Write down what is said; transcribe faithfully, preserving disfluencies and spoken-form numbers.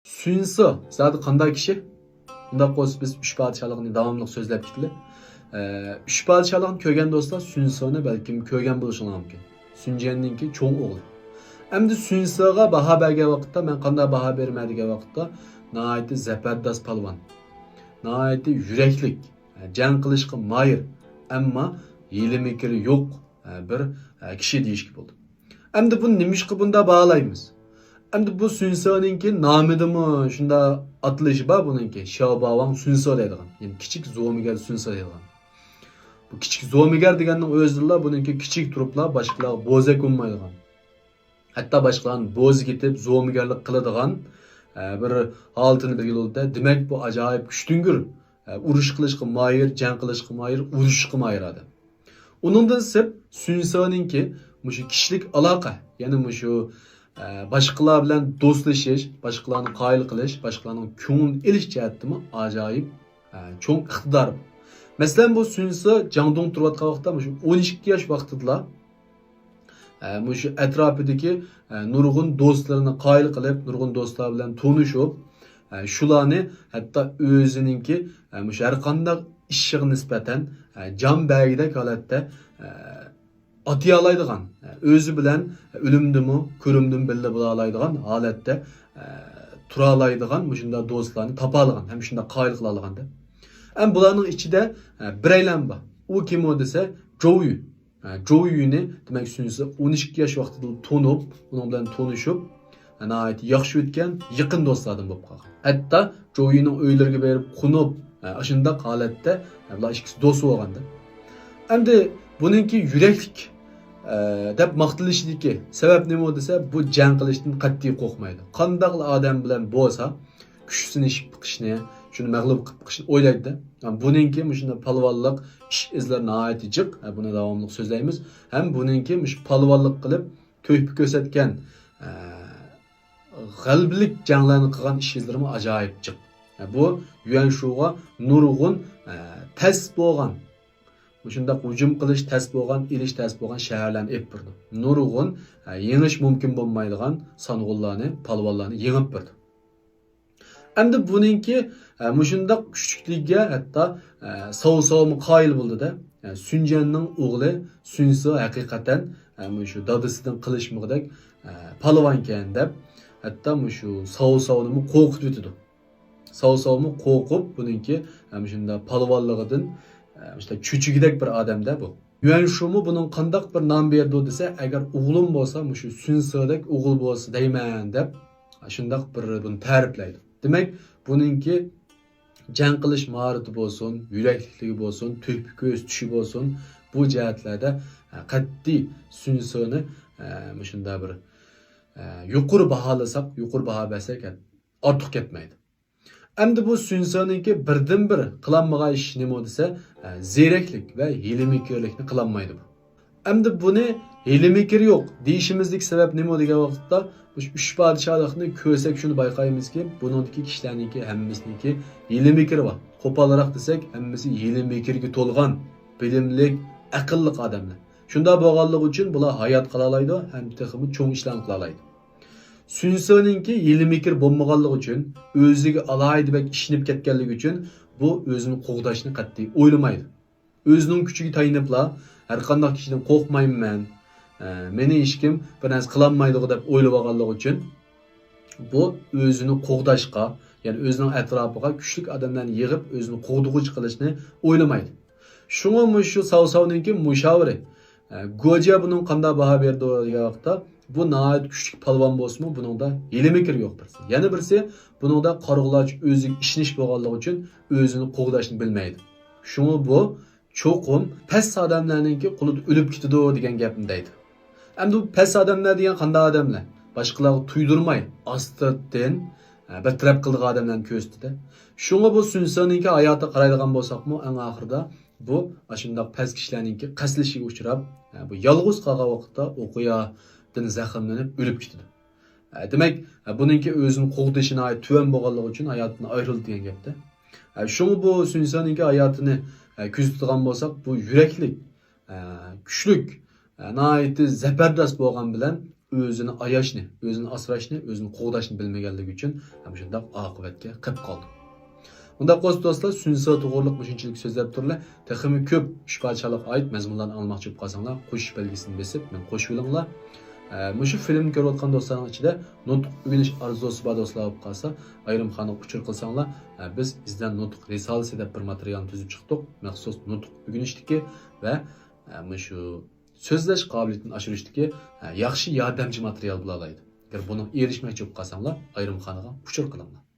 سۈنسې زادى قانداق كىشى؟ ئۇنداق بولسا بىز ئۈچ پادىشاھلىقنى داۋاملىق سۆزلەپ كېتىلى. ئە، ئۈچ پادىشاھلىقنى كۆرگەن دوستلار سۈنسېنى بەلكىم كۆرگەن بولۇشۇڭلار مۇمكىن. سۈنجيەننىڭكى چوڭ ئوغلى. ئەمدى سۈنسېغا باھا بەرگەن ۋاقىتتا مەن قانداق باھا بېرىمەن دېگەن ۋاقىتتا ناھايىتى زەبەردەس پالۋان. ناھايىتى يۈرەكلىك، جەڭ قىلىشقا ماھىر، ئەمما ھىيلە-مىكرى يوق، بىر كىشى دېيىشكە بولىدۇ. ئەمدى بۇنى نېمىشقا بۇنداق باھالايمىز؟ ئەمدى بۇ سۈنسېنىڭكى نامىدىمۇ شۇنداق ئاتىلىشى بار بۇنىڭكى، شياۋباۋاڭ سۈنسې دەيدىغان، يەنى كىچىك زومىگەر سۈنسې دەيدىغان. بۇ كىچىك زومىگەر دېگەننىڭ ئۆزىدىلا بۇنىڭكى كىچىك تۇرۇپلا باشقىلارغا بوزەك بولمايدىغان، ھەتتا باشقىلارنى بوزەك ئېتىپ زومىگەرلىك قىلىدىغان، ئە، بىر ھالىتىنى بىلگىلى بولىدۇ. دېمەك، بۇ ئاجايىپ كۈچتۈڭگۈر، ئە، ئۇرۇش قىلىشقا ماھىر، جەڭ قىلىشقا ماھىر، ئۇرۇشقا ماھىر ئادەم. ئۇنىڭدىن سىرت، سۈنسېنىڭكى مۇشۇ كىشىلىك ئالاقە، يەنى مۇشۇ، ئە، باشقىلار بىلەن دوستلىشىش، باشقىلارنى قايىل قىلىش، باشقىلارنىڭ كۆڭلىنى ئېلىش جەھەتتىمۇ ئاجايىپ، ئە، چوڭ ئىقتىدار. مەسىلەن، بۇ سۈنسې جاڭدۇڭ تۇرۇۋاتقان ۋاقىتتا، مۇشۇ ئون ئىككى ياش ۋاقتىدىلا، ئە، مۇشۇ ئەتراپىدىكى، ئە، نۇرغۇن دوستلىرىنى قايىل قىلىپ، نۇرغۇن دوستلار بىلەن تونۇشۇپ، ئە، شۇلارنى ھەتتا ئۆزىنىڭكى، ئە، مۇشۇ ھەر قانداق ئىشىغا نىسبەتەن، ئە، جان بەرگۈدەك ھالەتتە، ئە، ئاتىيالايدىغان، ئە، ئۆزى بىلەن ئۆلۈمدىمۇ، كۆرۈمدىمۇ بىللە بولالايدىغان ھالەتتە، ئە، تۇرالايدىغان مۇشۇنداق دوستلارنى تاپالىغان ھەم شۇنداق قايىل قىلالىغان دەپ. ئەمما بۇلارنىڭ ئىچىدە، ئە، بىرەيلەن بار. ئۇ كىم ئۇ دېسە، جوۋ يۈ. ھە، جوۋ يۈنى، دېمەك، سۈنسې ئون ئىككى ياش ۋاقتىدىلا تونۇپ، ئۇنىڭ بىلەن تونۇشۇپ، ھە، ناھايىتى ياخشى ئۆتكەن، يېقىن دوستلاردىن بولۇپ قالغان. ھەتتا جوۋ يۈنىڭ ئۆيلىرىگە بېرىپ قونۇپ، ھە، ئاشۇنداق ھالەتتە، ھە، بۇلار ئىككىسى دوست بولغاندا. ئەمدى بۇنىڭكى يۈرەكلىك، ھە، دەپ ماختىلىشىدىكى سەۋەب نېمە دېسە، بۇ جەڭ قىلىشتىن قەتئىي قورقمايدۇ. قانداقلا ئادەم بىلەن بولسا، كۈچ سىنىشىپ بېقىشنى، شۇنى مەغلۇپ قىلىپ بېقىشنى ئويلايدۇ-دە. بۇنىڭكى مۇشۇنداق پالۋانلىق ئىش ئىزلىرى ناھايىتى جىق. بۇنى داۋاملىق سۆزلەيمىز. ھەم بۇنىڭكى مۇشۇ پالۋانلىق قىلىپ تۆھپە كۆرسەتكەن، ئە، غەلىبىلىك جەڭلەرنى قىلغان ئىش ئىزلىرىمۇ ئاجايىپ جىق. بۇ يۈەنشۇغا نۇرغۇن، ئە، تەس بولغان، مۇشۇنداق ھۇجۇم قىلىش تەس بولغان، ئېلىش تەس بولغان شەھەرلەرنى ئېلىپ بېرىدۇ. نۇرغۇن، ئە، يېڭىش مۇمكىن بولمايدىغان سانغۇنلارنى، پالۋانلارنى يېڭىپ بېرىدۇ. ئەمدى بۇنىڭكى، ئە، مۇشۇنداق كۈچلۈكلۈكىگە ھەتتا، ئە، ساۋ ساۋمۇ قايىل بولدى-دە. ئە، سۈنجەننىڭ ئوغلى سۈنسې ھەقىقەتەن، ئە، مۇشۇ دادىسىدىن قېلىشمىغۇدەك، ئە، پالۋانكەن دەپ، ھەتتا مۇشۇ ساۋ ساۋنىمۇ قورقۇتۇۋېتىدۇ. ساۋ ساۋمۇ قورقۇپ، بۇنىڭكى، ئە، مۇشۇنداق پالۋانلىقىدىن، ئە، مۇشۇنداق چۆچۈگۈدەك بىر ئادەم-دە بۇ. يۈەنشۇمۇ بۇنىڭ قانداق بىر نام بېرىدۇ دېسە، ئەگەر ئوغلۇم بولسا، مۇشۇ سۈنسېدەك ئوغۇل بولسا دەيمەن دەپ، شۇنداق بىر بۇنى تەرىپلەيدۇ. دېمەك، بۇنىڭكى جەڭ قىلىش ماھارىتى بولسۇن، يۈرەكلىكلىكى بولسۇن، تۆھپە كۆرسىتىشى بولسۇن، بۇ جەھەتلەردە، ھە، قەتئىي سۈنسېنى، ھە، مۇشۇنداق بىر، ھە، يۇقىرى باھالىساق، يۇقىرى باھا بەرسەك، ھە، ئارتۇق كەتمەيدۇ. ئەمدى بۇ سۈنسېنىڭكى بىردىنبىر قىلالمىغان ئىشى نېمە دېسە، ھە، زېرەكلىك ۋە ھىيلە-مىكىرلىكنى قىلالمايدۇ بۇ. ئەمدى بۇنى ھىيلە-مىكىر يوق دېيىشىمىزدىكى سەۋەب نېمە دېگەن ۋاقىتتا، مۇشۇ ئۈچ پادىشاھلىقنى كۆرسەك شۇنى بايقايمىزكى، بۇنىڭدىكى كىشىلەرنىڭكى ھەممىسىنىڭكى ھىيلە-مىكرى بار. قوپالراق دېسەك، ھەممىسى ھىيلە-مىكىرگە تولغان، بىلىملىك، ئەقىللىق ئادەملەر. شۇنداق بولغانلىقى ئۈچۈن بۇلار ھايات قالالايدۇ ھەم تېخىمۇ چوڭ ئىشلارنى قىلالايدۇ. سۈنسېنىڭكى ھىيلە-مىكىر بولمىغانلىقى ئۈچۈن، ئۆزىگە ئالاھىدە بەك ئىشىنىپ كەتكەنلىكى ئۈچۈن بۇ ئۆزىنى قوغداشنى قەتئىي ئويلىمايدۇ. ئۆزىنىڭ كۈچىگە تايىنىپلا، ھەرقانداق كىشىدىن قورقمايمەن مەن، ئە، مېنى ھېچكىم بىر نەرسە قىلالمايدىغۇ دەپ ئويلىۋالغانلىقى ئۈچۈن، بۇ ئۆزىنى قوغداشقا، يەنى ئۆزىنىڭ ئەتراپىغا كۈچلۈك ئادەملەرنى يىغىپ، ئۆزىنى قوغدىغۇچى قىلىشنى ئويلىمايدۇ. شۇڭا مۇشۇ ساۋساۋنىڭكى مۇشاۋىرى، ئە، گوجيا بۇنىڭغا قانداق باھا بېرىدۇ دېگەن ۋاقىتتا، بۇ ناھايىتى كۈچلۈك پالۋان بولسىمۇ، بۇنىڭدا ھىيلە-مىكىر يوق بىرسى. يەنە بىرسى، بۇنىڭدا قارىغۇلارچە ئۆزىگە ئىشىنىش بولغانلىقى ئۈچۈن ئۆزىنى قوغداشنى بىلمەيدۇ. شۇڭا بۇ چوقۇم پەس ئادەملەرنىڭكى قولىدا ئۆلۈپ كېتىدۇ دېگەن گەپنى دەيدۇ. ئەمدى بۇ پەس ئادەملەر دېگەن قانداق ئادەملەر؟ باشقىلارغا تۇيدۇرماي، ئاستىرتىن، ئە، بىر تەرەپ قىلىدىغان ئادەملەرنى كۆرسىتىدۇ. شۇڭا بۇ سۈنسېنىڭكى ھاياتىغا قارايدىغان بولساقمۇ، ئەڭ ئاخىرىدا بۇ ئاشۇنداق پەس كىشىلەرنىڭكى قەستلىشىگە ئۇچراپ، ئە، بۇ يالغۇز قالغان ۋاقىتتا ئوقيادىن زەخىملىنىپ ئۆلۈپ كېتىدۇ. ئە، دېمەك، ئە، بۇنىڭكى ئۆزىنى قوغدىشى ناھايىتى تۆۋەن بولغانلىقى ئۈچۈن ھاياتىدىن ئايرىلدى دېگەن گەپتە. ئە، شۇڭا بۇ سۈنسېنىڭكى ھاياتىنى، ئە، كۆزىتىدىغان بولساق، بۇ يۈرەكلىك، ئە، كۈچلۈك، ئە، ناھايىتى زەبەردەس بولغان بىلەن ئۆزىنى ئاياشنى، ئۆزىنى ئاسراشنى، ئۆزىنى قوغداشنى بىلمىگەنلىكى ئۈچۈن ھەم شۇنداق ئاقىۋەتكە قېلىپ قالدى. ئۇنداق بولسا دوستلار، سۈنسا توغرىلىق مۇشۇنچىلىك سۆزلەپ تۇرلا، تېخىمۇ كۆپ ئۈچ پادىشاھلىققا ئائىت مەزمۇنلارنى ئاڭلىماقچى بولۇپ قالساڭلار، قوشۇش بەلگىسىنى بېسىپ مېنى قوشۇۋېلىڭلار. ئە، مۇشۇ فىلىمنى كۆرۈۋاتقان دوستلارنىڭ ئىچىدە نۇتۇق ئۆگىنىش ئارزۇسى بار دوستلار بولۇپ قالسا، ئايرىمخانىغا ئۇچۇر قىلساڭلار، ئە، بىز ئىزدەن نۇتۇق رىسالىسى دەپ بىر ماتېرىيالنى تۈزۈپ چىقتۇق. مەخسۇس نۇتۇق ئۆگىنىشتىكى ۋە، ئە، مۇشۇ سۆزلەش قابىلىيىتىنى ئاشۇرۇشتىكى، ئە، ياخشى ياردەمچى ماتېرىيال بولالايدۇ. ئەگەر بۇنىڭغا ئېرىشمەكچى بولۇپ قالساڭلار، ئايرىمخانىغا ئۇچۇر قىلىڭلار.